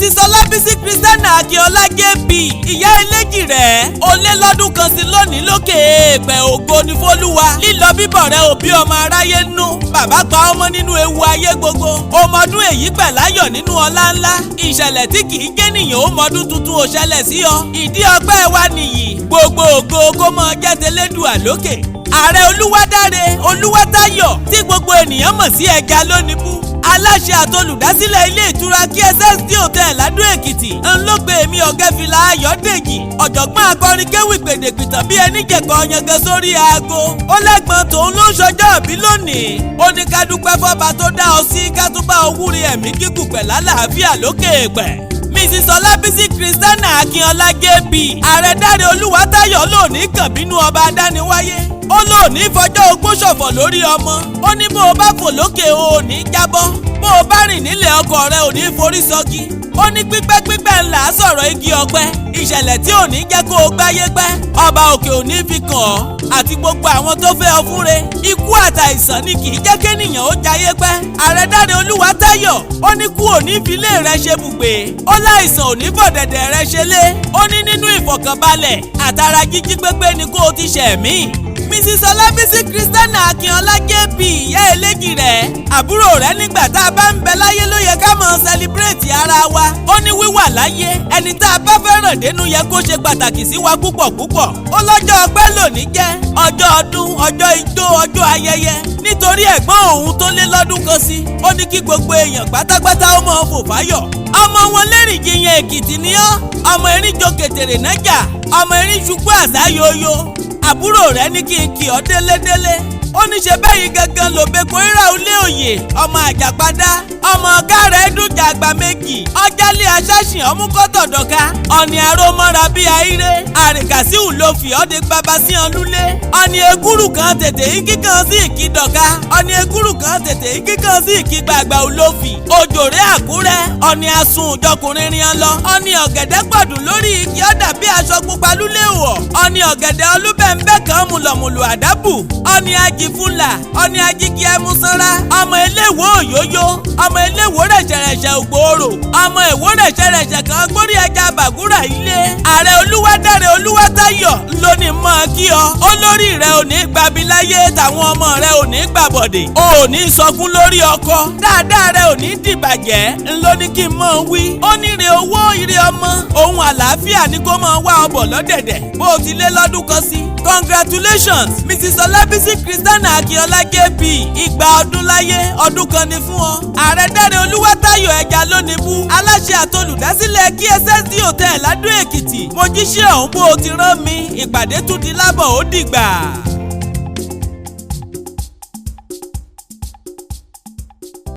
Mrs Ọlábísí Christiana Akínọlá JP, ìyá eléjì rẹ̀, ó lé lọ́dún kan sí lónìí lókè èèpẹ̀. Ògo ní fólúwa. Lílọ bíbọ̀ rẹ̀ òbí ọmọ aráyé nú. Bàbá pa ọmọ nínú ewu ayé gbogbo. Ọmọdún èyí pẹ̀láyọ̀ nínú ọlá ńlá. Ìṣẹ̀lẹ̀ tí kì í jẹ́nìyàn ó mọdún tuntun ò ṣẹlẹ̀ sí ọ. Ìdí ọpẹ́ wa nìyí. Gbogbo ògo kó mọ jẹ́ tẹlẹ́dùà lókè. Ààrẹ Olúwadáre Olúwatáyọ̀, tí gbogbo ènìyàn mọ̀ sí Ẹja Lónìbú, aláṣẹ àtolùdásílẹ̀ ilé ìtura KSSD Hotel Ládó Èkìtì, ńlọgbẹ èmi Ọ̀gẹ́fìlà Ayọ̀dèjì, ọ̀jọ̀gbọ́n akọrin kéwì pèdèpìtàn bí ẹni jẹ̀kọ́ yangan sórí aago. Ó lẹ́gbọ̀n tòun ló ń ṣọjọ́ ìbí lónìí. Ó ní ká dúpẹ́ fọ́ba tó dá ọ sí, ká tún bá ọ wúre ẹ̀mí gígùn pẹ̀lú àlàáfíà lókè èèpẹ̀. Mrs Ọlábísí Christiana Akínọlá JP, ààrẹ Dáre Olúwatáyọ̀ lónìí kàn bínú ọba adániwáyé. Ó lóòní fọjọ́ ogbó ṣọ̀fọ̀ lórí ọmọ. Ó ní bó o bá fò lókè, o ò ní jábọ́. Bó o bá rìn nílẹ̀, ọkọ rẹ ò ní forí sọgi. Ó ní pípẹ́ pípẹ́ ńlá sọ̀rọ̀ igi ọ̀pẹ. Ìṣẹ̀lẹ̀ tí ò ní jẹ́ kó o gbáyé pẹ́, ọba òkè ò ní fi kàn ọ́ àti gbogbo àwọn tó fẹ́ ọ fúnre. Ikú àtàìsàn ni kì í jẹ́ kéèyàn ó jayé pẹ́. Ààrẹ Dáre Olúwatáyọ̀, ó ní kú ò ní filé rẹ ṣe bùgbé. Ó láìsàn ò ní fọ̀dẹ̀dẹ̀ rẹ ṣe lé. Ó ní nínú ìfọ̀kànbalẹ̀ àtara jíjí pépé ni kó o ti ṣẹ̀mí. Mrs Ọlábísí Christiana Akínọlá JP, ìyá eléjì rẹ̀, àbúrò rẹ̀, nígbà tá a bá ń bẹ láyé ló yẹ ká mọ̀ celebrate ara wa. Ó ní wíwà láyé ẹni tá a bá fẹ́ràn dénú yẹ kó ṣe pàtàkì sí wa púpọ̀ púpọ̀. Ó lọ́jọ́ ọpẹ́ lónìí jẹ́ ọjọ́ ọdún, ọjọ́ ijó, ọjọ́ ayẹyẹ, nítorí ẹ̀gbọ́n òun tó lé lọ́dún kan sí. Ó ní kí gbogbo èèyàn pátápátá ó mọ̀ fò fáyọ̀. Ọmọ wọn lẹ́rìnjiyàn Èkìtì ni ọ́. Ọmọ erinjó kètèrè nájà, ọmọ erin ṣubú àṣà yoyo. Àbúrò rẹ̀ ní kí n kì ọ́ délédélé. Ó ní ṣe báyìí gangan lòbeko rírà ulé òye, ọmọ àjàpadà, ọmọ ọ̀gá rẹ̀ dùjà àgbà méjì, ọjàlé aṣáṣìn ọmúkọ́tọ̀dọ̀ka, ọ̀nì àròmọ́ra bíi àìrè àrìkàsíù ló fi ọ́ de bàbá sí ọ lúlé. Ọ̀nì egúrù kan tètè igi kan sí ìkídọ̀ka, ọ̀nì egúrù kan tètè igi kan sí ìkígbàgbà olófì òjòrè Àkúrẹ́. Ọ̀nì asun òjọkùnrin rian lọ. Ọ̀nì ọ̀gẹ̀dẹ̀ gbọ̀dùn lórí igi, ọ̀dà bí aṣọ pupa lúlé wọ̀. Ọ̀nì ọ̀gẹ̀dẹ̀ olúbẹ̀ńbẹ̀ kan mùlọ̀mùlù àdábù. Ọ̀nì ajìfúnlà, ọ̀nì ajíkí ẹmúsánra, ọmọ eléwò òyóyó, ọmọ eléwò rẹ̀ṣẹ̀rẹ̀ṣẹ̀ ògbòòrò, ọmọ èwò rẹ̀ṣẹ̀rẹ̀ṣẹ̀ kan gbórí ẹja bàgúrà ilé. Ààrẹ Olúwadáre Olúwatáyọ̀ lónìí mọ́ kí ọ. Olórí rẹ ò ní gbabi láyé, tàwọn ọmọ rẹ ò ní gbàbọ̀dè, o ò ní sọkún lórí ọkọ, dáadáa rẹ ò ní dìbàjẹ́. Ńlọ ní kí n mọ̀ wí. Ó ní ire owó, ire ọmọ òun àlàáfíà ni kó máa wá ọbọ̀ lọ́dẹ̀dẹ̀ bó o ti lé lọ́dún kan sí. Congratulations, Mrs Ọlábísí Christiana Akínọlá JP. Ìgbà ọdún láyé, ọdún kan ni fún ọ. Ààrẹ Dáre Olúwatáyọ̀ Ẹja lónìí bú, aláṣẹ àtolùdásílẹ̀ KSSD Hotel Ládó Èkìtì, mo jíṣẹ́ ọ̀hún bó o ti rán mi. Ìpàdé tún di lábọ̀, ó dìgbà.